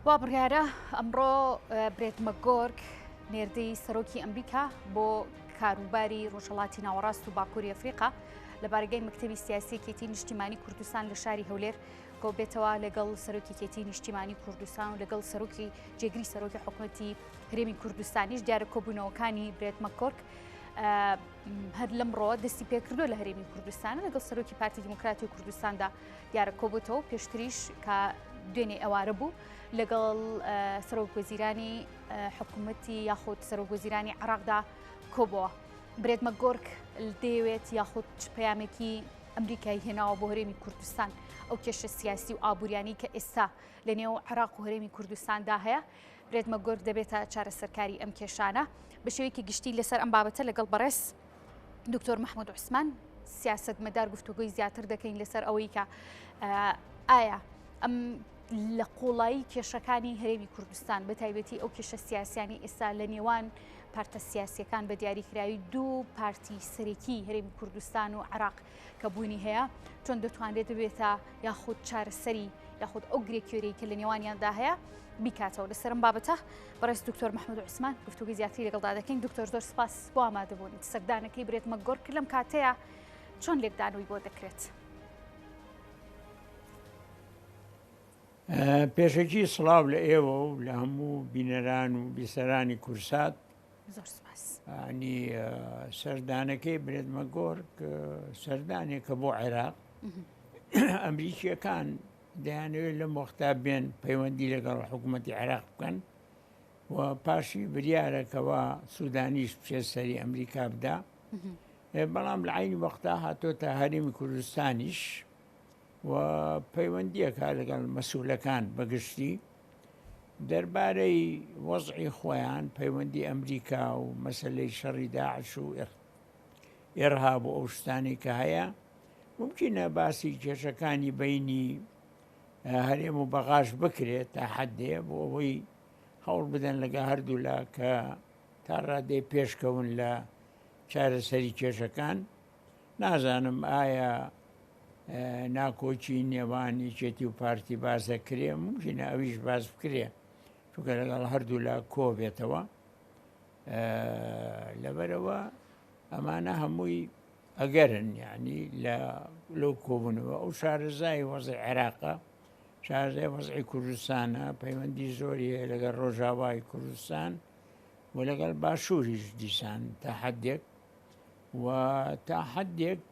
وا بڕیارە ئەمڕۆ برێت مەگۆرک نێردەی سەرۆکی ئەمریکا بۆ کاروباری ڕۆژهڵاتی ناوەڕاست و باکووری ئەفریقا لە بارگای مەکتەبی سیاسی یەکێتی نیشتیمانی کوردستان لە شاری هەولێر کۆبێتەوە لەگەڵ سەرۆکی یەکێتی نیشتیمانی کوردستان و لەگەڵ سەرۆکی جێگری سەرۆکی حکوومەتی هەرێمی کوردستانیش. دیارە کۆبوونەوەکانی برێت مەکگۆرک هەر لەمڕۆوە دەستی پێکردووە لە هەرێمی کوردستان لەگەڵ سەرۆکی پارتی دیموکراتی کوردستاندا دیارە کۆبووتەوە، پێشتریش کە دوێنێ ئێوارە بوو لەگەڵ سەرۆک وەزیرانی حکوومەتی یاخود سەرۆک وەزیرانی عراقدا کۆبەوە. برێت مەگۆرک دەیەوێت یاخود چ پەیامێکی ئەمریکای هێناوە بۆ هەرێمی کوردستان، ئەو کێشە سیاسی و ئابووریانی کە ئێستا لە نێو عراق و هەرێمی کوردستاندا هەیە، برێت مەگۆرک دەبێتە چارەسەرکاری ئەم کێشانە؟ بە شێوەیەکی گشتی لەسەر ئەم بابەتە لەگەڵ بەڕێز دکتۆر مححمود عوسمان سیاستمەدار گفتوگۆی زیاتر دەکەین لەسەر ئەوەی کە ئایا ئەم لە قوڵایی کێشەکانی هەرێمی کوردستان بە تایبەتی ئەو کێشە سیاسیانی ئێستا لە نێوان پارتە سیاسیەکان بە دیاریکراوی دوو پارتی سەرەکی هەرێمی کوردستان و عراق کە بوونی هەیە چۆن دەتوانرێت ببێتە یاخود چارەسەری یاخود ئەو گرێکوێرەی کە لە نێوانیاندا هەیە بیکاتەوە. لەسەرم بابەتە بەڕێز دکتۆر مححمود عوسمان گفتوگوی زیاتری لەگەڵدا دەکەین. دکتۆر زۆر سپاس بۆ ئامادەبوون. سەردانەکەی برێت مەگۆرک لەم کاتەیە چۆن لێکدانەوەی بۆ دەکرێت؟ پێشەکی سڵاو لە ئێوە و لە هەموو بینەران و بیسەرانی کورسات. زۆر سپاس. ینی سەردانەکەی برێت مەگۆرک سەردانێکە بۆ عێراق. ئەمریکیەکان دەیانەوێت لەم وەختا بێن پەیوەندی لەگەڵ حکوومەتی عێراق بکەن و پاشی بریارەکەەوە سوودانیش بچێت سەری ئەمریکا بدا، بەڵام لە عینی وەختا هاتۆتە هەرێمی کوردستانیش و پەیوەندیەکە لەگەڵ مەسولەکان بەگشتی دەربارەی وەزعی خۆیان، پەیوەندی ئەمریکا و مەسلەی شەڕی داعش و ئێرهاب و ئەو شتانەی کە هەیە. ممکنە باسی کێشەکانی بینی هەرێم و بەغاش بکرێت تا حدێ بۆ ئەوەی هەوڵ بدەن لەگە هەردوولا کە تا ڕادەی پێشکەون لە چارەسەری کێشەکان. نازانم ئایا ناکۆکی نێوان یەکێتی و پارتی باس دەکرێ، ممکنە ئەویش باس بکرێ چونکە لەگەڵ هەردوولا کۆ بێتەوە. لەبەرەوە ئەمانە هەمووی ئەگەرن، یعنی لە لەو کۆبوونەوە. ئەو شارەزای وەزعی عێراقە، شارەزای وەزعی کوردستانە، پەیوەندی زۆری هەیە لەگەڵ ڕۆژاوای کوردستان و لەگەڵ باشووریش دیسان تا حدێک و تا حدێک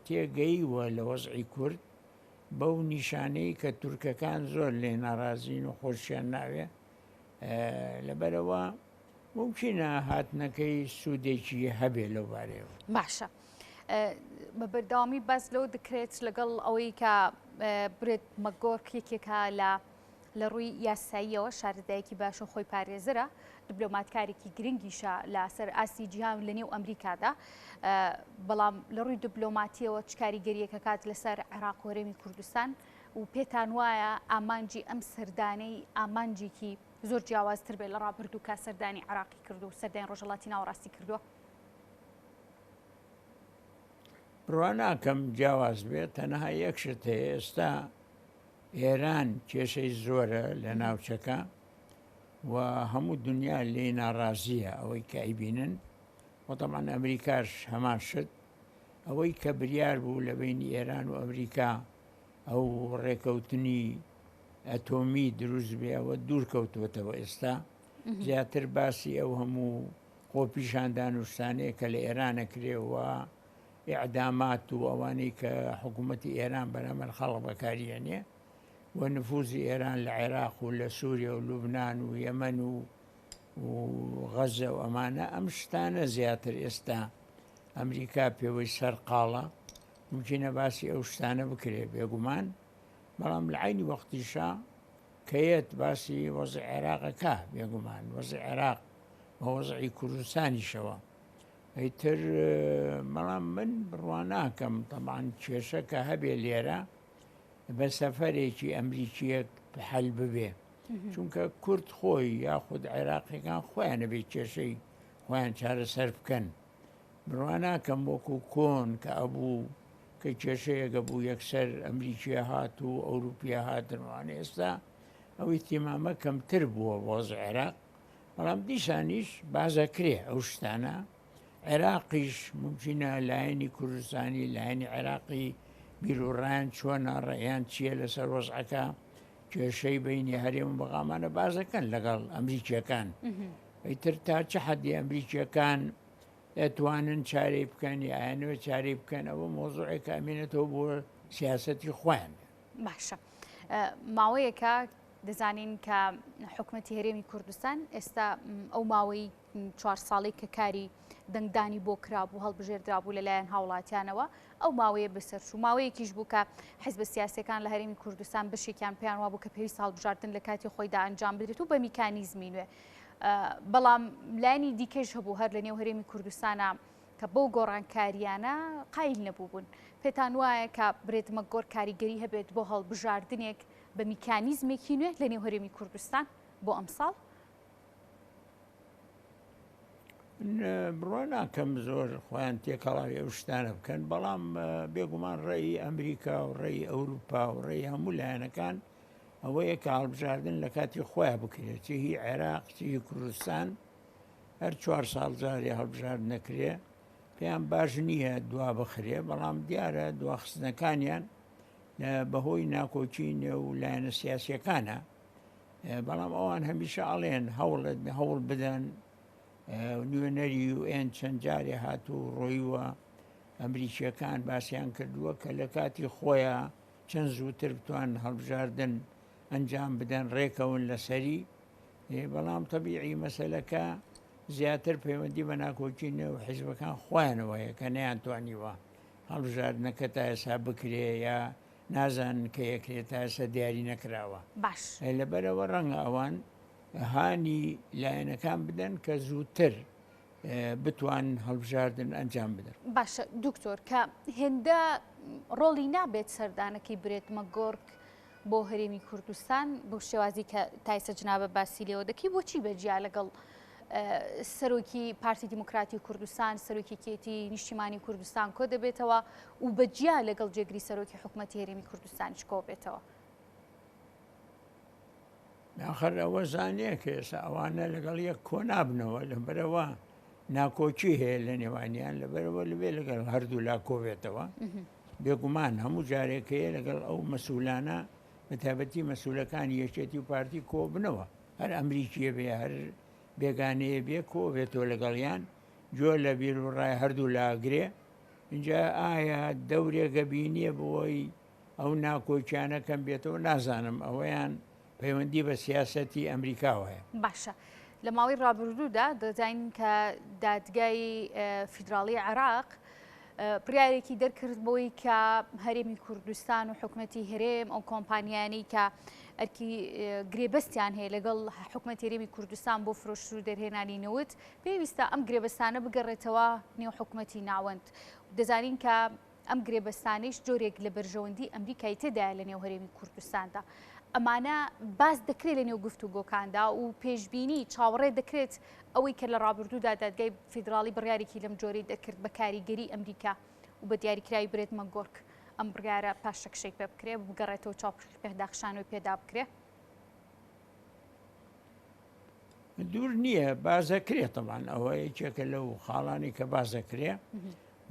تێگەیوە لە وەزعی کورد، بەو نیشانەی کە تورکەکان زۆر لێ ناڕازین و خۆشیان ناوێ. لەبەرەوە ممکنە هاتنەکەی سوودێکی هەبێ لەو بارەیەوە. باشە بە بەردەوامی باس لەوە دەکرێت لەگەڵ ئەوەی کە برێت مەگۆرک یەکێکە لە لە ڕووی یاساییەوە شارەزایەکی باش و خۆی پارێزەرە، دبلۆماتکارێکی گرنگیشە لەسەر ئاستی جیهان و لە نێو ئەمریکادا، بەڵام لە ڕووی دبلۆماتیەوە چ کاریگەریەکە کات لەسەر عێراق و هەرێمی کوردستان و پێتان وایە ئامانجی ئەم سەردانەی ئامانجێکی زۆر جیاوازتر بێت لە ڕابردوو کە سەردانی عێراقی کردو و سەردانی ڕۆژهەڵاتی ناوەڕاستی کردووە؟ بڕوا ناکەم جیاواز بێت، تەنها یەک شت هەیە، ئێستا ئێران کێشەی زۆرە لە ناوچەکە و هەموو دنیا لێی ناڕازیە ئەوەی کە ئەیبینن و تەبعەن ئەمریکاش هەمان شت. ئەوەی کە بریار بوو لە بینی ئێران و ئەمریکا ئەو ڕێکەوتنی ئەتۆمی دروست بێ ئەوە دوور کەوتووەتەوە. ئێستا زیاتر باسی ئەو هەموو خۆپیشاندان و شتانەیە کە لە ئێرانە کرێ و ئیعدامات و ئەوانەی کە حکوومەتی ئێران بەرامبەر خەڵک بەکاریێنێ و نفوزی ئێران لە عێراق و لە سووریە و لوبناان و یەمەن و و غەزە و ئەمانە، ئەم شتانە زیاتر ئێستا ئەمریکا پێوەی سەرقاڵە. ممکنە باسی ئەو شتانە بکرێ بێگومان، بەڵام لە عینی وەختیشا کەیەت باسی وەزع عێراقەکە، بێگومان وەزع عێراق بە وەزعی کوردستانیشەوە ئیتر. بەڵام من بڕوا ناکەم تەبعەن کێشە کە هەبێ لێرە بە سەفەرێکی ئەمریکیەک حەل ببێ، چونکە کورد خۆی یاخود عێراقیەکان خۆیان ئەبێ کێشەی خۆیان چارەسەر بکەن. بڕوا ناکەم وەکو کۆن کە ئەبوو کە کێشەیەکە بوو یەکسەر ئەمریکیە هات و ئەوروپیە هاتن وانە. ئێستا ئەو ئیهتیمامە کەمتر بووە بۆ وەزعی عێراق، بەڵام دیسانیش بازەکرێ ئەو شتانە. عێراقیش مومکینە لایەنی کوردستانی، لایەنی عێراقی بیروڕایان چۆنە، ڕەئیان چییە لەسەر وەزعەکە، کێشەی بەینی هەرێم و بەغامانە بازەکەن لەگەڵ ئەمریکیەکان. ئیتر تا چ حەدی ئەمریکیەکان ئەتوانن چارەی بکەن یا ئەیانەوێت چارەی بکەن ئەوە مۆزوعێکە ئەمێنێتەوە بۆ سیاسەتی خۆیان. باشە ماوەیەکە دەزانین کە حکومەتی هەرێمی کوردستان ئێستا ئەو ماوەی چوار ساڵی کە کاری دەنگدانی بۆ کرابوو هەڵبژێردرابوو لەلایەن هاوڵاتیانەوە ئەو ماوەیە بەسەرچوو ماوەیەکیش بوو کە حزبە سیاسەکان لە هەرێمی کوردستان بەشێکیان پێیان وابوو کە پێویست هەڵبژاردن لە کاتی خۆیدا ئەنجام بدرێت و بە میکانیزمی نوێ بەڵام لایەنی دیکەش هەبوو هەر لە نێو هەرێمی کوردستانە کە بەو گۆڕانکاریانە قایل نەبووبوون. پێتان وایە کە برێت مەکگۆرک کاریگەری هەبێت بۆ هەڵبژاردنێک بە میکانیزمێکی نوێ لە نێو هەرێمی کوردستان بۆ ئەمساڵ؟ بڕوا ناکەم زۆر خۆیان تێکەڵاوی ئەو شتانە بکەن، بەڵام بێگومان ڕێی ئەمریکا و ڕێی ئەوروپا و ڕێی هەموو لایەنەکان ئەوەیە کە هەڵبژاردن لە کاتی خۆیان بکرێت، چ هی عێراق چ هی کوردستان، هەر چوار ساڵ جارێ هەڵبژاردن نەکرێ پێیان باش نییە دوا بخرێ، بەڵام دیارە دواخستنەکانیان بەهۆی ناکۆکی نێو لایەنە سیاسیەکانە، بەڵام ئەوان هەمیشە ئەڵێن هەوڵ هەوڵ بدەن. نوێنەری یوئێن چەند جارێ هاتوو و ڕۆیوە، ئەمریکیەکان باسیان کردووە کە لە کاتی خۆیان چەند زووتر بتوان هەڵبژاردن ئەنجام بدەن ڕێکەون لەسەری، بەڵام تەبیعی مەسەلەکە زیاتر پەیوەندی بە ناکۆکی نێو حیزبەکان خۆیانەوە هەیە کە نەیانتوانیوە هەڵبژاردنەکە تا ئێستا بکرێ یا نازانن کە یەکرێ تا ئێستا دیاری نەکراوە. باش. لەبەرئەوە ڕەنگە ئەوان هانی لایەنەکان بدەن کە زووتر بتوان هەڵبژاردن ئەنجام بدەن. باشە دکتۆر کە هێندە ڕۆڵی نابێت سەردانەکەی برێت مەگۆرک بۆ هەرێمی کوردستان بەو شێوازی کە تایسە جنابە باسی لێوە دەکەی بۆچی بە جیا لەگەڵ سەرۆکی پارتی دیموکراتی کوردستان سەرۆکی یەکێتی نیشتیمانی کوردستان کۆ دەبێتەوە و بە جیا لەگەڵ جێگری سەرۆکی حکوومەتی هەرێمی کوردستانیش کۆ بێتەوە؟ ئاخر ئەوە زانێ کە ئێستا ئەوانە لەگەڵ یەک کۆ نابنەوە، لەبەرەوە ناکۆکی هەیە لە نێوانیان، لەبەرەوە لەبێ لەگەڵ هەردوو لا کۆبێتەوە. بێگومان هەموو جارێک هەیە لەگەڵ ئەو مەسولانە بە تایبەتی مەسولەکانی یەکێتی و پارتی کۆبنەوە، هەر ئەمریکیە بێ هەر بێگانەیە بێ کۆ بێتەوە لەگەڵیان، گوێ لە بیر و ڕای هەردوو لاگرێ. اینجا ئایا دەورێکە بینیە بۆی ئەو ناکۆکیانە کەم بێتەوە نازانم، ئەوەیان پەیوەندی بە سیاسەتی ئەمریکاوە هەیە. باشە لە ماوەی ڕابردوودا دەزانین کە دادگای فیدراڵی عێراق بڕیارێکی دەرکرد بۆی کە هەرێمی کوردستان و حکومەتی هەرێم ئەو کۆمپانیانەی کە ئەرکی گرێبەستیان هەیە لەگەڵ حکومەتی هەرێمی کوردستان بۆ فرۆشتن و دەرهێنانی نەوت پێویستە ئەم گرێبەستانە بگەڕێتەوە نێو حکومەتی ناوەند. دەزانین کە ئەم گرێبەستانەیش جۆرێک لە بەرژەوەندی ئەمریکای تێدایە لە نێو هەرێمی کوردستاندا. ئەمانە باس دەکرێت لە نێو گفتوگۆکاندا و پێشبینی چاوەڕێ دەکرێت ئەوەی کە لە ڕابردوودا دادگای فیدراڵی بڕیارێکی لەم جۆرەی دەرکرد بە کاریگەری ئەمریکا و بە دیاریکراوی برێت مەکگۆرک ئەم بڕیارە پاشەکشەی پێ بکرێ و بگەڕێتەوە چاوپێداخشانەوەی پێدا بکرێ. دوور نییە باس دەکرێت تەبان ئەوە یەکێکە لەو خاڵانی کە باس دەکرێ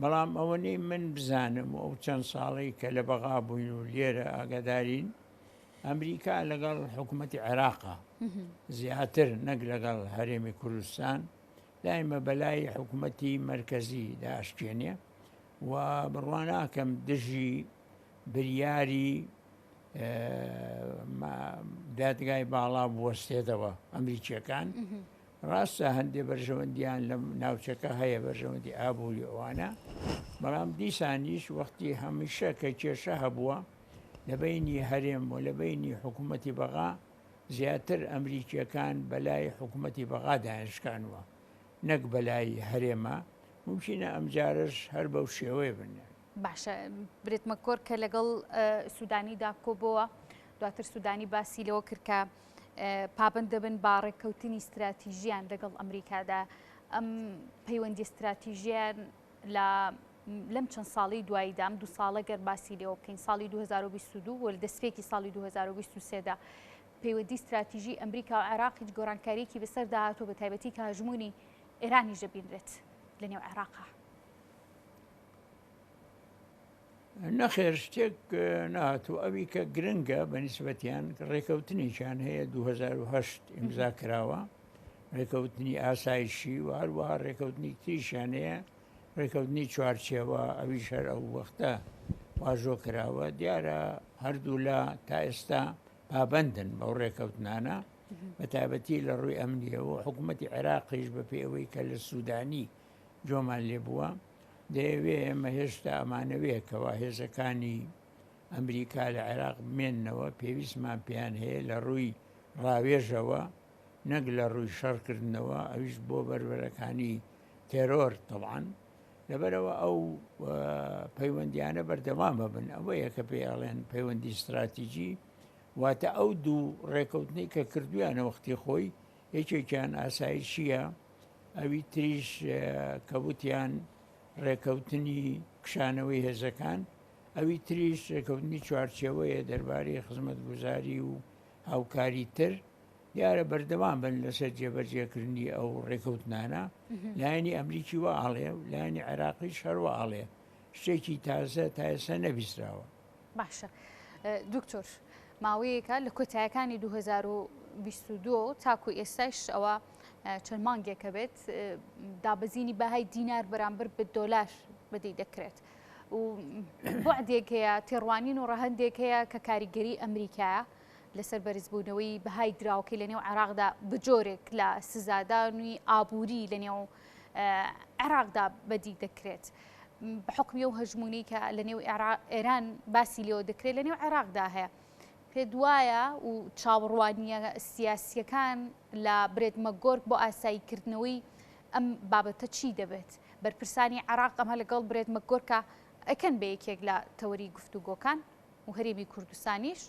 بەڵام ئەوەنەی من بزانم و ئەو چەند ساڵەی کە لە بەغا بووین و لێرە ئاگادارین ئەمریکا لەگەڵ حکوومەتی عێراقا زیاتر نەک لەگەڵ هەرێمی کوردستان دایمە بەلای حکوومەتی مەرکەزی داشکێنێ و بڕوا ناکەم دژی بریاری دادگای باڵا بوەستێتەوە ئەمریکیەکان ڕاستە هەندێ بەرژەوەندیان لە ناوچەکە هەیە بەرژەوەندی ئابووری ئەوانە بەڵام دیسانیش وەختی هەمیشە کە کێشە هەبووە لە بینی هەرێم و لە بینی حکوومەتی بەغا زیاتر ئەمریکیەکان بەلای حکوومەتی بەغا دایانشکانوە نەک بەلای هەرێمە ممکنە ئەمجارەش هەر بەو شێوەیە بن. باشە برێت مەکگۆرک کە لەگەڵ سوودانیدا کۆبۆوە دواتر سوودانی باسی لەوە کرد کە پابەند دەبن بە ڕێککەوتنی ستراتیژیان لەگەڵ ئەمریکادا ئەم پەیوەندی ستراتیژیان لە لەم چەند ساڵی دواییدا ئەم دوو ساڵە گەر باسی لێوە بکەین ساڵی 2022 و لە دەستپێکی ساڵی 2023دا. پەیوەندی ستراتیژی ئەمریکا و عێراق هیچ گۆڕانکارییەکی بەسەردا هاتووە بە تایبەتی کە هەژموونی ئێرانیش دەبینرێت لە نێو عێراقا؟ نەخێر شتێک نەهاتوو ئەوی کە گرنگە بە نیسبەتیان ڕێکەوتنێکیان هەیە 2010 ئیمزا کراوە ڕێکەوتنی ئاسایشی و هەروەها ڕێکەوتنی تریشیان هەیە ڕێکەوتنی چوارچێوە ئەویش هەر ئەو وەختە واژۆ کراوە دیارە هەردوولا تا ئێستا پابندن بەو ڕێکەوتنانە بە تایبەتی لە ڕووی ئەمنیەوە حکوومەتی عێراقیش بە پێ ئەوەی کە لە سوودانی جۆمان لێ بووە دەیەوێ ئێمە هێشتا ئەمانەوێ کەوا هێزەکانی ئەمریکا لە عێراق بمێننەوە پێویستمان پێیان هەیە لە ڕووی ڕاوێژەوە نەک لە ڕووی شەڕکردنەوە ئەویش بۆ بەربەرەکانی تێرۆر تەبعەن لەبەرەوە ئەو پەیوەندیانە بەردەوام بن ئەوەیە کە پێی ئەڵێن پەیوەندی ستراتیجی واتە ئەو دوو ڕێکەوتنەی کە کردویانە وەختی خۆی یەکێکیان ئاسایشیە ئەوی تریش کە وتیان ڕێکەوتنی کشانەوەی هێزەکان ئەوی تریش ڕێکەوتنی چوارچێوەیە دەربارەی خزمەتگوزاری و هاوکاری تر دیارە بەردەوام بن لەسەر جێبەجێکردنی ئەو ڕێکەوتنانە لایەنی ئەمریکی وا ئاڵێ و لایەنی عێراقیش هەروە ئاڵێ شتێکی تازە تا ئێستا نەبیستراوە. باشە دکتۆر ماوەیەکە لە کۆتایەکانی 2022 تاکو ئێستایش ئەوە چەند مانگێکە بێت دابەزینی بەهای دینار بەرامبەر بە دۆلار بەدی دەکرێت. و بعدێک هەیە تێڕوانین و ڕەهندێک هەیە کە کاریگەری ئەمریکایە لەسەر بەرزبوونەوەی بەهای دراوەکەی لەنێو عێراقدا بەجۆرێک لە سزادانی ئابووری لەنێو عێراقدا بەدی دەکرێت. بە حوکمی ئەو هەژموونەی کە لە نێو ئێران باسی لێوە دەکرێت لە نێو عێراقدا هەیە. پێت وایە و چاوەڕوانییە سیاسییەکان لە برێت مەکگۆرک بۆ ئاساییکردنەوەی ئەم بابەتە چی دەبێت؟ بەرپرسانی عێراق ئەمە لەگەڵ برێت مەکگۆرکا ئەکەن بە یەکێک لە تەوەری گفتوگۆکان و هەرێمی کوردستانیش؟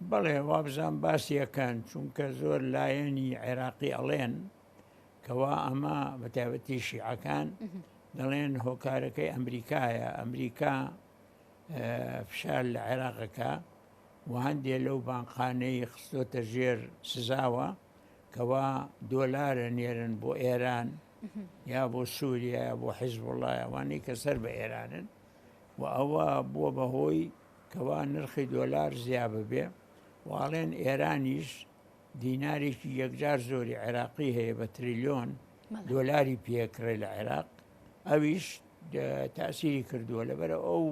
بەڵێ وابزانم باسی ئەکەن چونکە زۆر لایەنی عێراقی ئەڵێن کەوا ئەمە بە تایبەتی شیعەکان دەڵێن هۆکارەکەی ئەمریکایە ئەمریکا فشار لە عێراقەکە و هەندێ لەو بانقانەی خستۆتە ژێر سزاوە کەوا دۆلارە نێرن بۆ ئێران یا بۆ سووریا یا بۆ حیزبوڵڵا ئەوانەی کە سەر بە ئێرانن و ئەوە بووە بەهۆی کەوا نرخی دۆلار زیا ببێ و ئەڵێن ئێرانیش دینارێکی یەکجار زۆری عێراقی هەیە بە تریلیۆن دۆلاری پێکڕێ لە عێراق ئەویش تاسیری کردووە لەبەرە ئەو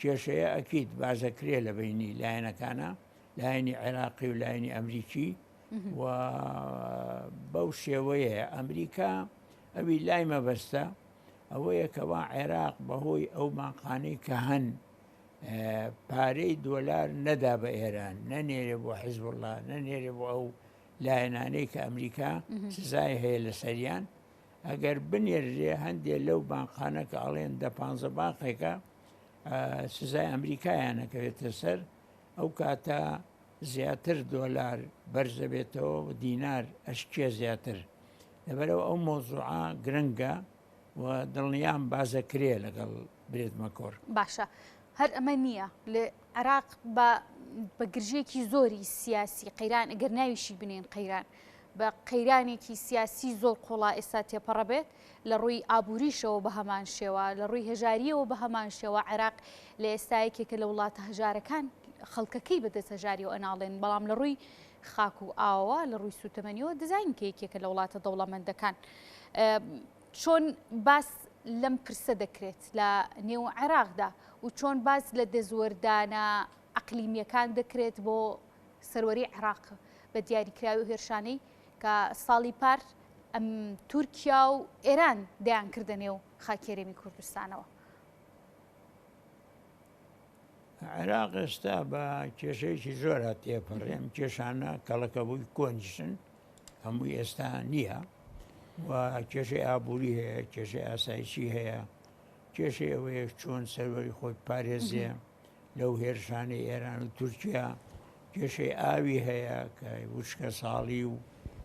کێشەیە ئەکییت بازەکرێ لە بینی لایەنەکانە لایەنی عێراقی و لایەنی ئەمریکی و بەو شێوەیە ئەمریکا ئەوی لای مەبەستە ئەوەیە کەوا عێراق بەهۆی ئەو بانقانەی کە هەن پارەی دۆلار نەدا بە ئێران نەنێرێ بۆ حیزبوڵڵا نەنێرێ بۆ ئەو لایەنانەی کە ئەمریکا سزای هەیە لەسەریان ئەگەر بنێرێ هەندێ لەو بانقانە کە ئەڵێن دە پانزە بانقێکە سزای ئەمریکایانەکەوێتە سەر ئەو کاتە زیاتر دۆلار بەرزەبێتەوە و دینار ئەشکێ زیاتر لەبەرەوە ئەو مۆزوعە گرنگە و دڵنیام بازەکرێ لەگەڵ برێت مەکۆر. باشە هەر ئەمە نییە لە عێراق بە بە گرژیەکی زۆری سیاسی قەیران ئەگەر ناویشی بنێن قەیران بە قەیرانێکی سیاسی زۆر قوڵا ئێستا تێپەڕە بێت لە ڕووی ئابووریشەوە بە هەمان شێوە لە ڕووی هەژاریەوە بە هەمان شێوە عێراق لە ئێستا یەکێکە لە وڵاتە هەژارەکان خەڵکەکەی بەدەست هەژاریەوە ئەناڵێن بەڵام لە ڕووی خاک و ئاوەوە لە ڕووی سوتەمەنیەوە دەزانین کە یەکێکە لە وڵاتە دەوڵەمەندەکان. چۆن باس لەم پرسە دەکرێت لە نێو عێراقدا و چۆن باس لە دەستوەردانە ئەقلیمیەکان دەکرێت بۆ سەروەری عێراق بە دیاریکراوی و هێرشانەی کە ساڵی پار ئەم تورکیا و ئێران دەیان کردە نێو خاکی هەرێمی کوردستانەوە. عێراق ئێستا بە کێشەیەکی زۆرا تێپەڕێ ئەم کێشانە کەڵەکەبووی کۆنیشن هەمووی ئێستا نییە و کێشەی ئابووری هەیە کێشەی ئاسایشی هەیە کێشەی ئەوەیە چۆن سەروەری خۆی پارێزێ لەو هێرشانەی ئێران و تورکیا کێشەی ئاوی هەیە کە وشکە ساڵی و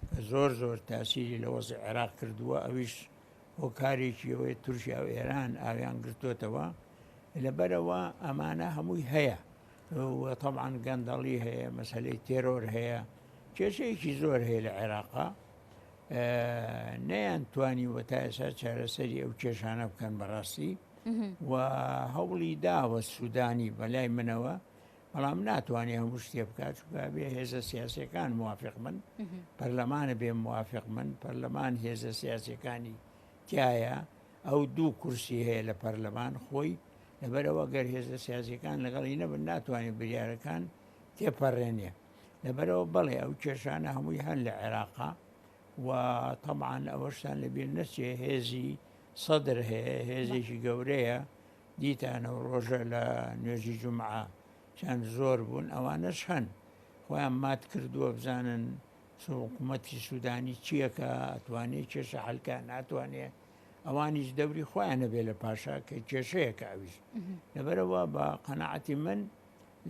کە زۆر زۆر تاسیری لە وەزی عێراق کردووە ئەویش هۆکارێکی ئەوەیە تورکیا و ئێران ئاویان گرتووەتەوە، لەبەرئەوە ئەمانە هەمووی هەیە. و تەبعەن گەندەڵی هەیە، مەسەلەی تێرۆر هەیە، کێشەیەکی زۆر هەیە لە عێراقا نەیان توانیوە تا ئێستا چارەسەری ئەو کێشانە بکەن بەڕاستی و هەوڵی داوە سوودانی بەلای منەوە بەڵام ناتوانێت هەموو شتێ بکات چونکە بێ هێزە سیاسەکان موافق من پەرلەمانە بێ موافق من پەرلەمان هێزە سیاسەکانی تایە ئەو دوو کورسی هەیە لە پەرلەمان خۆی لەبەرئەوە گەر هێزە سیاسیەکان لەگەڵی نەبن ناتوانێت بریارەکان تێپەڕێنێ لەبەرئەوە بەڵێ ئەو کێشانە هەمووی هەن لە عێراقا و تەبعەن ئەوەشتان لەبیر نەچێ هێزی سەدر هەیە هێزێکی گەورەیە دیتانە و ڕۆژە لە نوێژی جومعە چەند زۆر بوون ئەوانەش هەن خۆیان مات کردووە بزانن حکوومەتی سوودانی چیەکە ئەتوانێ کێشە حلکە ناتوانێ ئەوانیش دەوری خۆیان هەبێ لە پاشا کە کێشەیەکە ئەویش لەبەرەوە بە قەنەعەتی من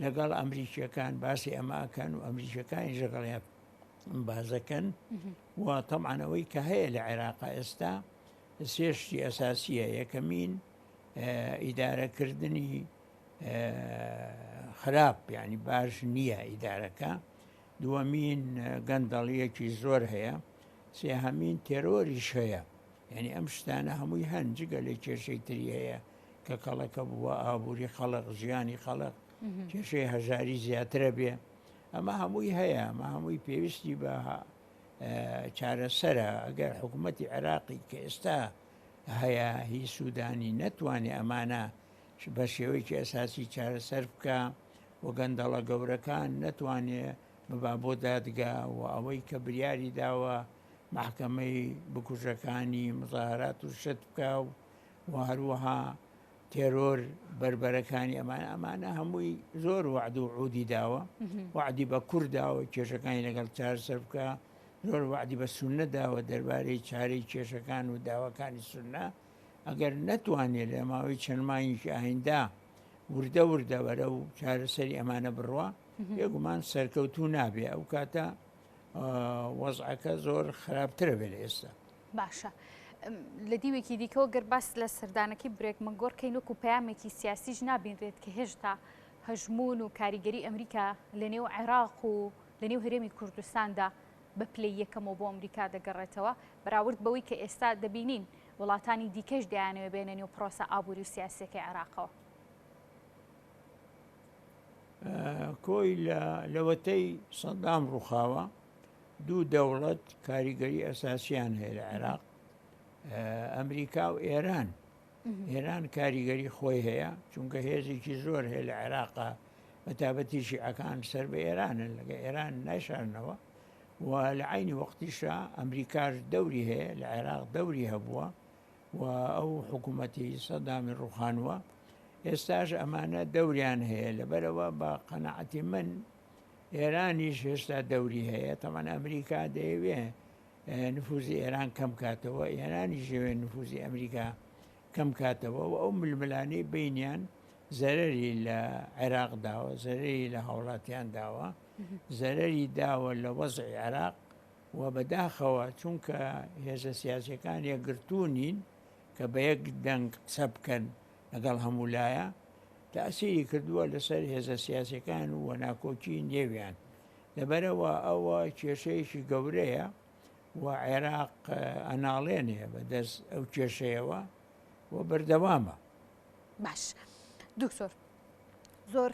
لەگەڵ ئەمریکیەکان باسی ئەمە ئەکەن و ئەمریکیەکانی لەگەڵیان بازەکەن و تەمانەوەی کە هەیە لە عێراق ئێستا سێشتی ئەساسیە یەکەمین ئیدارەکردنی خراپ ینی باش نییە ئیدارەکە دووەمین گەندەڵیەکی زۆر هەیە سێهەمین تێرۆریش هەیە یعنی ئەم شتانە هەمووی هەن جگە لە کێشەی تری هەیە کە کەڵەکە بووە ئابووری خەڵق ژیانی خەڵق کێشەی هەژاری زیاترە بێ ئەمە هەمووی هەیە ئەمە هەمووی پێویستی بە چارەسەرە ئەگەر حکوومەتی عێراقی کە ئێستا هەیە هی سوودانی نەتوانێ ئەمانە بە شێوەیەکی ئەساسی چارەسەر بکە و گەندەڵە گەورەکان نەتوانێ ببا بۆ دادگا و ئەوەی کە بریاری داوە مەحکەمەی بکوژەکانی مزاهرات و شت بکا و و هەروەها تێرۆر بەربەرەکانی ئەمانە ئەمانە هەمووی زۆر وعد و عودی داوە وعدی بە کورد داوە کێشەکانی لەگەڵ چارەسەر بکە زۆر وعدی بە سوننە داوە دەربارەی چارەی کێشەکان و داواکانی سوننە ئەگەر نەتوانێت لە ماوەی چەند مانگێکی ئایندا وردە وردە بەرەو چارەسەری ئەمانە بڕوا بێگومان سەرکەوتوو نابێ ئەو کاتە وەزعەکە زۆر خراپترە بێ لە ئێستا. باشە لە دیوێکی دیکەوە گەر باس لە سەردانەکەی برێک مەگۆڕ کەین وەکو پەیامێکی سیاسیش نابینرێت کە هێشتا هەژموون و کاریگەری ئەمریکا لە نێو عێراق و لە نێو هەرێمی کوردستاندا بە پلەی یەکەمەوە بۆ ئەمریکا دەگەڕێتەوە بەراورد بەوەی کە ئێستا دەبینین وڵاتانی دیکەش دەیانەوێ بێنە نێو پرۆسە ئابووری و سیاسیەکەی عێراقەوە. کۆی لە لەوەتەی سەدام ڕووخاوە دوو دەوڵەت کاریگەری ئەساسیان هەیە لە عێراق ئەمریکا و ئێران ئێران کاریگەری خۆی هەیە چونکە هێزێکی زۆر هەیە لە عێراقا بە تابەتی شیعەکان سەر بە ئێرانن لەگە ئێران نایشارنەوە و لە عینی وەختیشا ئەمریکاش دەوری هەیە لە عێراق دەوری هەبووە و ئەو حکوومەتی سەدامی ڕوخانوە ئێستاش ئەمانە دەوریان هەیە لەبەرەوە بە قەنەعەتی من ئێرانیش هێشتا دەوری هەیە تەمان ئەمریکا دەیەوێ نفوزی ئێران کەم کاتەوە ئێرانی ژەوێ نفوزی ئەمریکا کەم کاتەوە و ئەو ململانەی بینیان زەرری لە عێراق داوە زەرری لە هاوڵاتیان داوە زەرری داوە لە وەزعی عێراق و بەداخەوە چونکە هێزە سیاسیەکان یەکگرتوو نین کە بە یەک دەنگ قسە بکەن لەگەڵ هەموو لایە تاسیری کردووە لەسەر هێزە سیاسەکان و ناکۆکی نێویان لەبەرەوە ئەوە کێشەیەکی گەورەیە و عێراق ئەناڵێنێ بەدەست ئەو کێشەیەوە و بەردەوامە. باش دکتۆر زۆر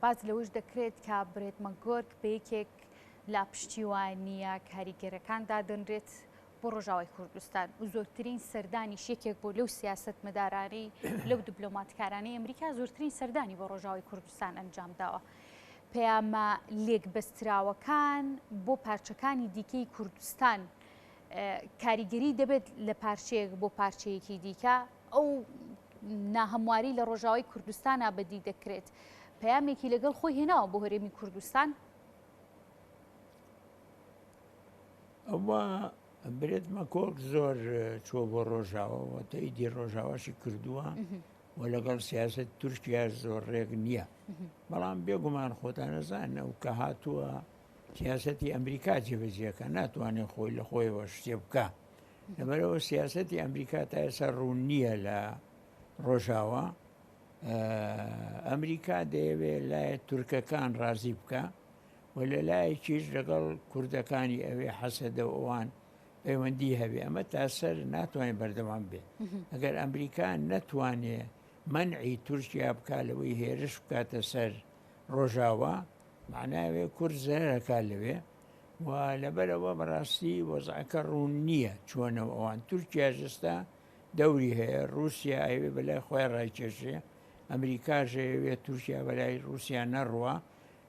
باس لەوەش دەکرێت کە برێت مەگۆرک بە یەکێک لە پشتیوانییە کاریگەرەکان دادەنرێت بۆ ڕۆژاوای کوردستان و زۆرترین سەردانیش یەکێک بوو لەو سیاسەتمەدارانەی لەو دیبلۆماتکارانەی ئەمریکا زۆرترین سەردانی بۆ ڕۆژاوای کوردستان ئەنجام داوە. پەیامە لێکبەستراوەکان بۆ پارچەکانی دیکەی کوردستان کاریگەری دەبێت لە پارچەیەک بۆ پارچەیەکی دیکە ئەو ناهەمواری لە ڕۆژاوای کوردستانا بەدی دەکرێت پەیامێکی لەگەڵ خۆی هێناوە بۆ هەرێمی کوردستان؟ ئەوە برێت مەکۆک زۆر چوە بۆ ڕۆژاوە و تەئیدی ڕۆژاواشی کردووە و لەگەڵ سیاست تورکیا زۆر ڕێک نییە بەڵام بێگومان خۆتانەزان ئەو کە هاتووە سیاستی ئەمریکا جێبەجێەکە ناتوانێت خۆی لە خۆیەوە شتێ بکە لەبەرەوە سیاستی ئەمریکا تا ئێستا ڕوون نییە لە ڕۆژاوا. ئەمریکا دەیەوێ لایە تورکەکان ڕازی بکە و لە لایەکیش لەگەڵ کوردەکانی ئەوێ حەسەدە و ئەوان پەیوەندی هەبێ ئەمە تا سەر ناتوانێت بەردەوام بێ ئەگەر ئەمریکا نەتوانێ مەنعی تورکیا بکا لەوەی هێرش بکاتە سەر ڕۆژاوا معناوێ کورد زەرەکە لەوێ و لەبەرەوە بەڕاستی وەزعەکە ڕوون نییە چۆنەوە ئەوان تورکیا ژستا دەوری هەیە رووسیا ئەوێ بەلای خۆی ڕایکێشێ ئەمریکاش ئەیەوێ تورکیا بەلای رووسیا نەڕوا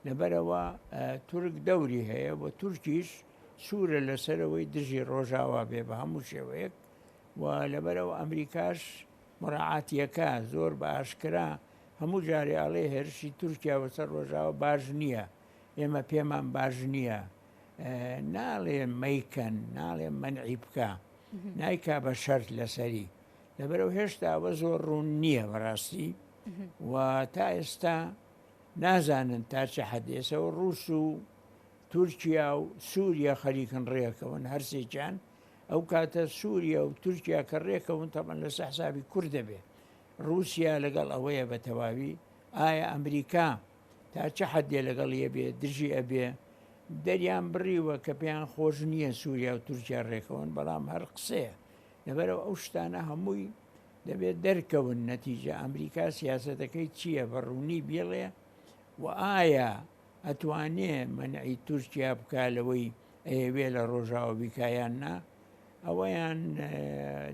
لەبەرەوە تورک دەوری هەیە و تورکیش سوورە لەسەرەوەی دژی ڕۆژاوا بێ بە هەموو شێوەیەک و لەبەرەوە ئەمریکاش مراعاتیەکە زۆر بە ئاشکرا هەموو جارێ ئەڵێ هێرشی تورکیا بەسەر ڕۆژاوا باش نییە ئێمە پێمان باش نییە ناڵێ مەیکەن ناڵێ مەنعی بکە نایکا بە شەرت لەسەری لەبەرەوە هێشتا ئەوە زۆر ڕوون نییە بەڕاستی و تا ئێستا نازانن تا چه حەدێسەوە ڕوس و تورکیا و سووریا خەریکن ڕێکەون هەرسێکیان ئەو کاتە سووریا و تورکیا کە ڕێکەون تەبەن لەسەر حسابی کورد دەبێ ڕووسیا لەگەڵ ئەوەیە بە تەواوی ئایا ئەمریکا تا چ حەدێ لەگەڵ یەبێ دژی ئەبێ دەریان بڕیوە کە پێیان خۆش نییە سووریا و تورکیا ڕێکەون بەڵام هەر قسەیە لەبەرەوە ئەو شتانە هەمووی دەبێت دەرکەون نەتیجە ئەمریکا سیاسەتەکەی چییە بە ڕوونی بیڵێ و ئایا ئەتوانێ مەنعی تورکیا بکا لەوەی ئەیەوێ لە ڕۆژاوە بیکا یان نا ئەوەیان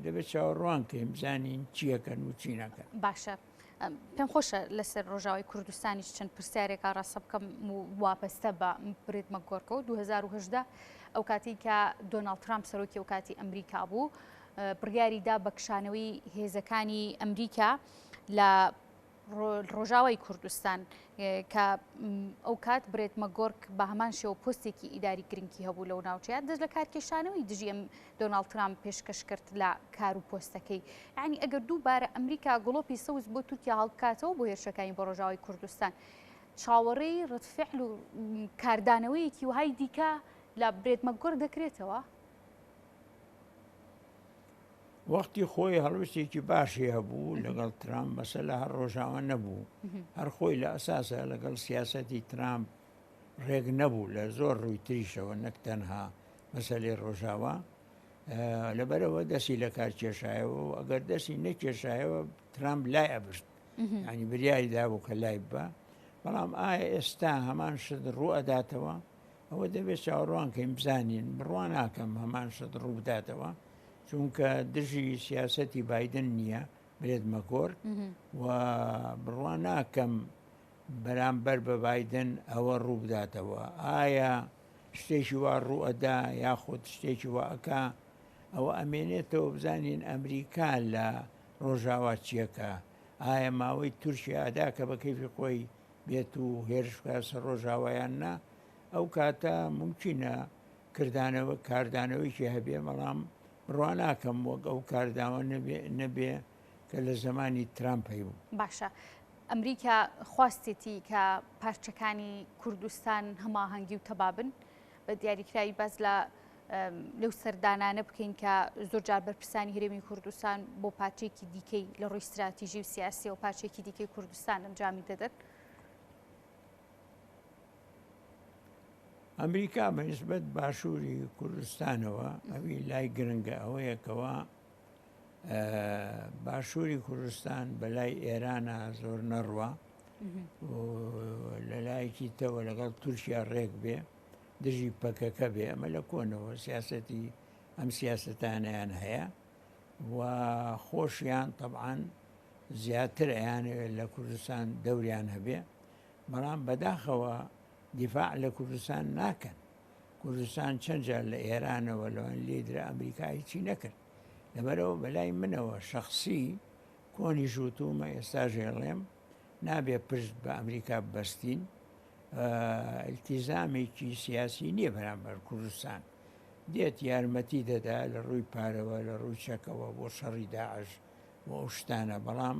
دەبێت چاوەڕوان کەین بزانین چیەکەن و چی نەکەن. باشە پێم خۆشە لەسەر ڕۆژاوای کوردستانیش چەند پرسیارێک ئاڕاستە بکەم و وابەستە بە برێت مەکگۆرکەوە 2018 ئەو کاتی کە دۆناڵد ترامپ سەرۆکی ئەو کاتی ئەمریکا بوو بڕیاری دا بە کشانەوەی هێزەکانی ئەمریکا لە ڕۆژاوای کوردستان کە ئەو کات برێت مەگۆرک بە هەمان شێوە پۆستێکی ئیداری گرنگی هەبوو لەو ناوچەیە دەست لە کارکێشانەوەی دژی ئەم دۆناڵد ترامپ پێشکەش کرد لە کار و پۆستەکەی یعنی ئەگەر دووبارە ئەمریکا گڵۆپی سەوز بۆ تورکیا هەڵبکاتەوە بۆ هێرشەکانی بۆ ڕۆژاوای کوردستان چاوەڕێی ڕەدفعل و کاردانەوەیەکی وهای دیکە لە برێت مەگۆرک دەکرێتەوە؟ وەختی خۆی هەڵویستێکی باشی هەبوو لەگەڵ ترامپ مەسەلە هەر ڕۆژاوا نەبوو هەر خۆی لە ئەساسە لەگەڵ سیاسەتی ترامپ ڕێک نەبوو لە زۆر ڕووی تریشەوە نەک تەنها مەسەلەی ڕۆژاوا لەبەرەوە دەستی لە کار کێشایەوە و ئەگەر دەستی نەکێشایەوە ترامپ لای ئەبرد ینی بریاری دابوو کە لای بە بەڵام ئایا ئێستا هەمان شت ڕوو ئەداتەوە ئەوە دەبێت چاوەڕوان کەین بزانین بڕوا ناکەم هەمان شت ڕوو بداتەوە چونکە دژی سیاسەتی بایدن نییە برێت مەگۆرک و بڕوا ناکەم بەرامبەر بە بایدن ئەوە ڕوو بداتەوە ئایا شتێکی وا ڕوو ئەدا یاخود شتێکی وا ئەکا ئەوە ئەمێنێتەوە بزانین ئەمریکا لە ڕۆژاوا چیەکە ئایا ماوەی تورکیا ئەدا کە بە کەیفی خۆی بێت و هێرش بکاتە سەر ڕۆژاوا یان نا، ئەو کاتە مومکینە کردانەوە کاردانەوەیکی هەبێ، بەڵام بڕوا ناکەم وەک ئەو کارداوە نەبێ نەبێ کە لە زەمانی ترامپ هەیبوو. باشە ئەمریکا خواستێتی کە پارچەکانی کوردستان هەماهەنگی و تەبا بن، بە دیاریکراوی باس لە لەو سەردانانە بکەین کە زۆر جار بەرپرسانی هەرێمی کوردستان بۆ پارچەیەکی دیکەی لە ڕووی ستراتیژی و سیاسیەوە پارچەیەکی دیکەی کوردستان ئەنجامی دەدەن. ئەمریکا بە نسبەت باشووری کوردستانەوە ئەوی لای گرنگە ئەوەیەکەوە باشووری کوردستان بەلای ئێرانە زۆر نەڕوە لە لایەکی تەوە لەگەڵ تورکیا ڕێک بێ دژی پەکەکە بێ ئەمە لە کۆنەوە سیاسەتی ئەم سیاسەتانیان هەیە و خۆشیان طبعاان زیاتر ئەیانەوێت لە کوردستان دەوریان هەبێ بەڵام بەداخەوە دیفاع لە کوردستان ناکەن کوردستان چەند جار لە ئێرانەوە لەوان لێدرا ئەمریکا هیچی نەکرد لەبەرەوە بەلای منەوە شخصی کۆنیش وتومە ئێستا ژێڵێم نابێ پشت بە ئەمریکا ببەستین ئیلتیزامێکی سیاسی نییە بەرامبەر کوردستان دێت یارمەتی دەدا لە ڕووی پارەوە لە ڕووی چەکەوە بۆ شەڕی داعش بۆ ئەو شتانە بەڵام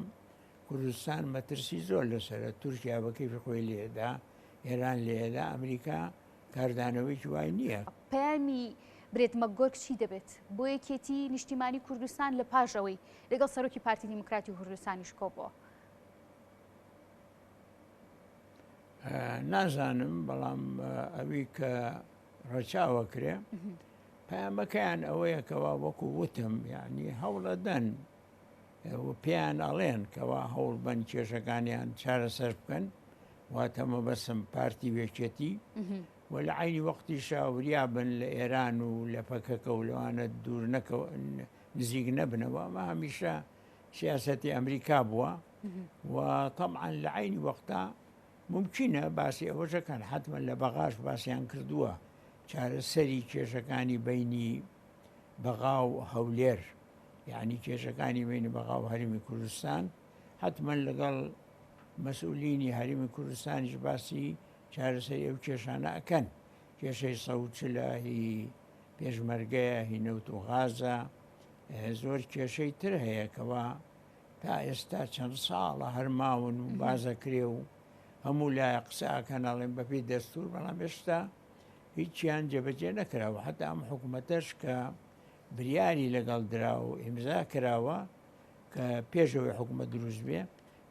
کوردستان مەترسی زۆر لەسرە تورکیا بە کەیفی خۆی لێدا ئێران لێدا ئەمریکا کاردانەوەیکی وای نییە. پەیامی برێت مەکگۆرک چی دەبێت بۆ یەکێتی نیشتیمانی کوردستان لە پاش ئەوەی لەگەڵ سەرۆکی پارتی دیموکراتی کوردستانیش کۆبووە؟ نازانم بەڵام ئەوی کە ڕەچاوە کرێ پەیامەکەیان ئەوەیە کەوا وەکو وتم یعنی هەوڵەدەن و پێیان ئەڵێن کەوا هەوڵ بن کێشەکانیان چارەسەر بکەن واتە مەبەسم پارتی وێکێتی و لە عینی وەختیشا وریا بن لە ئێران و لە پەکەکە و لەوانە دوور نەکەوە نزیک نەبنەوە ئەمە هەمیشە سیاسەتی ئەمریکا بووە و تەبعەن لە عەینی وەختا مومکینە باسی ئەوەشەکەن حەتمەن لە بەغاش باسیان کردووە چارەسەری کێشەکانی بینی بەغا و هەولێر یعنی کێشەکانی بینی بەغا و هەرمی کوردستان حتمما لەگەڵ مەسئولینی هەرمی کوردستانیش باسی چارەسەری ئەو کێشانە ئەکەن کێشەی سەوچلە هی پێشمەرگەیە هی نەوت و غازە زۆر کێشەی تر هەیە کەوا تا ئێستا چەند ساڵە هەر ماون و بازەکرێ و هەموو لایە قسە ئەکەن ئەڵێن بەپێی دەستور بەڵام هێشتا هیچیان جێبەجێ نەکراوە حتا ئەم حکوومەتەش کە بریاری لەگەڵ درا و ئیمزا کراوە کە پێشەوەی حکوومەت دروست بێ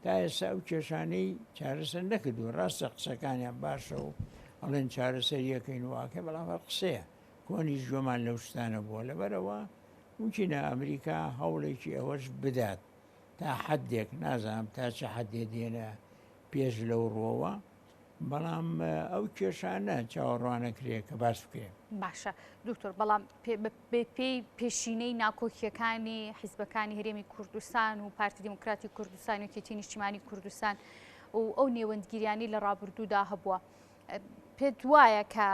تا ئێستا ئەو کێشانەی چارەسەر نەکردووە ڕاستە قسەکانیان باشە و ئەڵێن چارەسەریەکەین واکە بەڵام هەر قسەیە کۆنیش گوێمان لەو شتانە بووە لەبەرەوە مومکینە ئەمریکا هەوڵێکی ئەوەش بدات تا حەدێک، نازانم تا چ حەدێ دێنە پێش لەو ڕووەوە، بەڵام ئەو کێشانە چاوەڕوانەکرێ کە باس بکرێ. باشە دکتۆر، بەڵام بەپێی پێشینەی ناکۆکییەکانی حیزبەکانی هەرێمی کوردستان و پارتی دیموکراتی کوردستان و یەکێتی نیشتیمانی کوردستان و ئەو نێوەندگیریانەی لە ڕابردوودا هەبووە، پێت وایە کە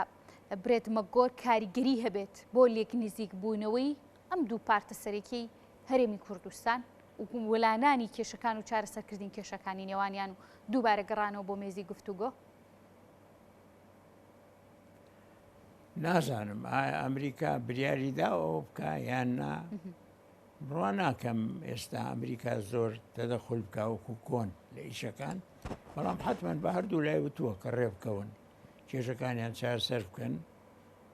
برێت مەکگۆرک کاریگەری هەبێت بۆ لێکنزیکبوونەوەی ئەم دوو پارتە سەرەکیەی هەرێمی کوردستان و وەلانانی کێشەکان و چارەسەرکردنی کێشەکانی نێوانیان و دووبارە گەڕانەوە بۆ مێزی گفتوگۆ؟ نازانم ئایا ئەمریکا بریاری داوە ئەوە بکا یان نا بڕوا ناکەم ئێستا ئەمریکا زۆر تەدەخول بکا وەکو کۆن لە ئیشەکان بەڵام حتمما بە هەردوو لای وتووە کە ڕێ بکەون کێشەکانیان چارەسەر بکەن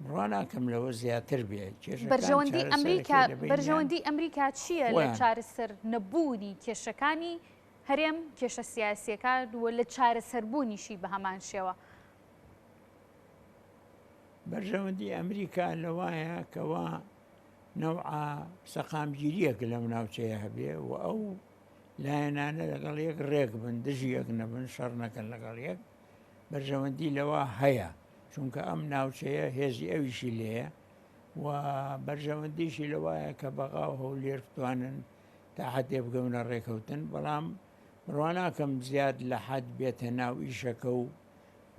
بڕوا ناکەم لەوە زیاتر بێ بەرژەوەندی ئەمریکا بەرژەوەندی ئەمریکا چییە لە چارەسەر نەبوونی کێشەکانی هەرێم کێشە سیاسیەکان و لە چارەسەربوونیشی بە هەمان شێوە؟ بەرژەوەندی ئەمریکا لەوایە کەوا نەوعە سەقامگیریەک لەم ناوچەیە هەبێ و ئەو لایەنانە لەگەڵ یەک ڕێک بن دژی یەک نەبن شەڕ نەکەن لەگەڵ یەک بەرژەوەندی لەوە هەیە چونکە ئەم ناوچەیە هێزی ئەویشی لێیە و بەرژەوەندیشی لەوایە کە بەغا و هەولێر بتوانن تا حدێ بگەونە ڕێکەوتن بەڵام بڕوا ناکەم زیاد لە حەد بێتە ناو ئیشەکە و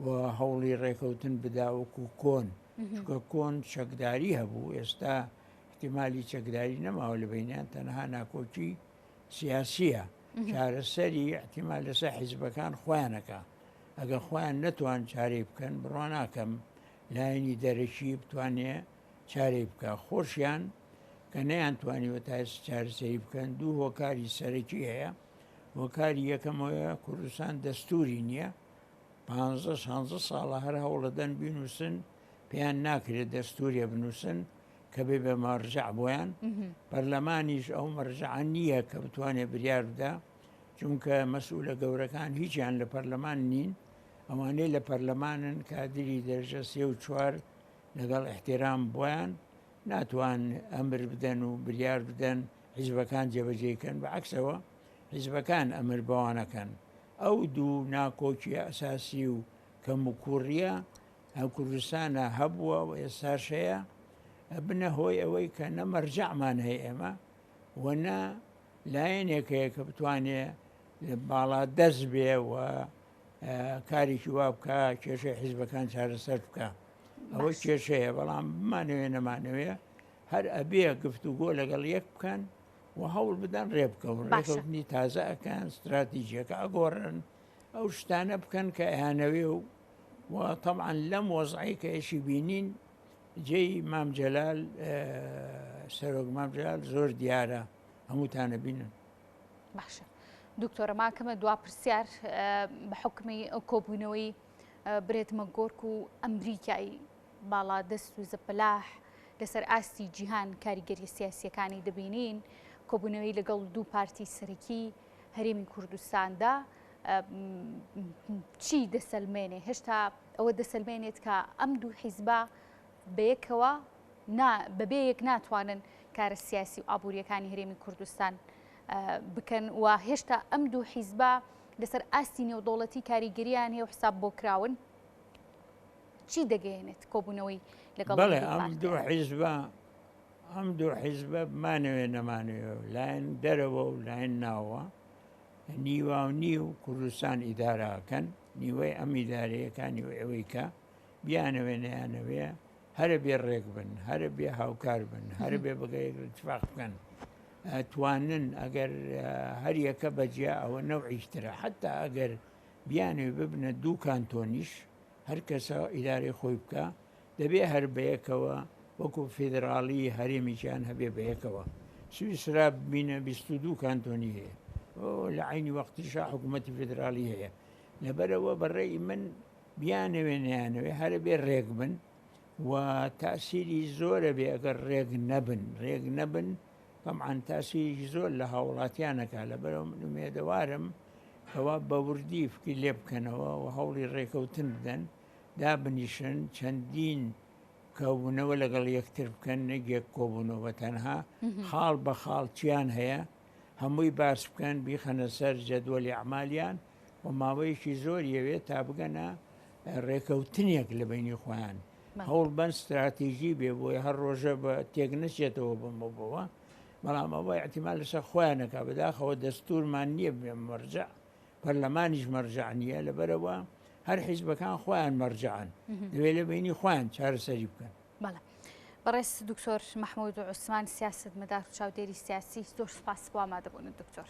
و هەوڵی ڕێکەوتن بدا وەکو کۆن چونکە کۆن چەکداری هەبوو ئێستا احتیممالی چەکداری نەماوە لە بینیان تەنها ناکۆکی سیاسیە چارەسەری احتیمال لەسەر حیزبەکان خۆیانەکە ئەگەر خۆیان نەتوان چارەی بکەن بڕوا ناکەم لایەنی دەرەکی بتوانێ چارەی بکە خۆشیان کە نەیان توانیوە تا چارەسەری بکەن دوو هۆکاری سەرەکی هەیە هۆکاری یەکەمەوەیە کوردستان دەستوری نییە پ شانزە ساڵە هەر هەوڵەدەن بینوسن پێیان ناکرێت دەستوریە بنووسن کە بێ بە مەرجع بۆیان پەرلەمانیش ئەو مەرجعە نییە کە بتوانێت بریار بدا چونکە مەسئولە گەورەکان هیچیان لە پەرلەمان نین ئەوانەی لە پەرلەمانن کادری دەرجە سێ و چوار لەگەڵ احترام بۆیان ناتوان ئەمر بدەن و بریار بدەن حیزبەکان جێبەجێکەن بە عکسەوە حیزبەکان ئەمر بەوانەکەن ئەو دوو ناکۆکی ئەساسی و کەم و کوڕیە ئەو کوردستانە هەبووە و ئێستاش هەیە ئەبنە هۆی ئەوەی کە نە مەرجەعمان هەیە ئێمە و نە لایەنێک هەیە کە بتوانێ باڵا دەست بێ و کارێکی وا بکە کێشەی حیزبەکان چارەسەر بکە ئەوە کێشەیە بەڵام بمانەوێ نەمانەوێ هەر ئەبێ گفتوگۆ لەگەڵ یەک بکەن و هەوڵ بدەن ڕێ بکەون ڕێکەوتنی تازە ئەکەن استراتیژیەکە ئەگۆڕن ئەو شتانە بکەن کە ئەیانەوێ و و تەبعەن لەم وەزعەی کە ئێشی بینین جێی مام جەلال سەرۆک مام جەلال زۆر دیارە هەمووتانە بینن. باشە دکتۆرە ماکەمە دوا پرسیار بە حکمی کۆبوونەوەی برێت مەگۆرک و ئەمریکای باڵا دەست و زەپەلاح لەسەر ئاستی جیهان کاریگەری سیاسیەکانی دەبینین کۆبوونەوەی لەگەڵ دوو پارتی سەرەکی هەرێمی کوردستاندا. چی دەسەلمێنێ؟ هێشتا ئەوە دەسەلمێنێت کە ئەم دوو حیزبە بەیەکەوە نا بەبێ یەک ناتوانن کارە سیاسی و ئابووریەکانی هەرێمی کوردستان بکەن و هێشتا ئەم دوو حیزبە لەسەر ئاستی نێودەوڵەتی کاریگەریان هەیە و حساب بۆ کراون چی دەگەیەنێت کۆبوونەوەی لەگەڵ بەڵێ ئەم دوو حیزبە ئەم دوو حیزبە بمانەوێ نەمانەوێ لایەن دەرەوە و لایەن ناوە نیوا و نیو کوردستان ئیداراکەن نیوەی ئەم ئیدارەیەکان نیوەی ئەوەی کە بیانەوێ نەیانەوێ هەرە بێ ڕێک بن هەرە بێ هاوکار بن هەرە بێ بەگە اتفاق بکەن توانن ئەگەر هەریەکە بەجیا ئەوە نەوعیشترە حتا ئەگەر بیانەوێ ببنە دوو کانتۆنیش هەر کەسە ئیدارەی خۆی بکە دەبێ هەر بەیەکەوە وەکو فیدراڵی هەرێمیان هەبێ بەیەکەوە سویسرا ببینە 22 کانتۆنی هەیە لە عینی وەختیشا حکوومەتی فیدراڵی هەیە لەبەرەوە بەڕێی من بیانەوێ نەیانەوێ هەرە بێ ڕێک بن و تاسیری زۆرە بێ ئەگەر ڕێک نەبن ڕێک نەبن طبعا تاسیری زۆر لە هاوڵاتیانەکە لەبەرەوە من ئومێدەوارم کەوا بە وردی فکری لێ بکەنەوە و هەوڵی ڕێکەوتن بدەن دابنیشن چەندین کەوبوونەوە لەگەڵ یەکتر بکەن نەک یەک کۆبوونەوە تەنها خاڵ بە خاڵ چیان هەیە هەمووی باس بکەن بیخەنە سەر جەدوەلی ئەعمالیان و ماوەیەکی زۆر یەوێت تا بگەنە ڕێکەوتنێک لە بینی خۆیان هەوڵ بەن ستراتیژی بێ بۆی هەر ڕۆژە بە تێک نەچێتەوە بمەوە بەڵام ئەوە احتیمال لەسەر خۆیانەکە بەداخەوە دەستورمان نییە بێ مەرجع پەرلەمانیش مەرجع نییە لەبەرەوە هەر حیزبەکان خۆیان مەرجعن دەوێت لە بینی خۆیان چارەسەری بکەن. بەڵێ بەڕێز دکتۆر مححمود عوسمان سیاست مەدار و چاودێری سیاسی زۆر سپاس بۆ ئامادەبوونت دکتۆر.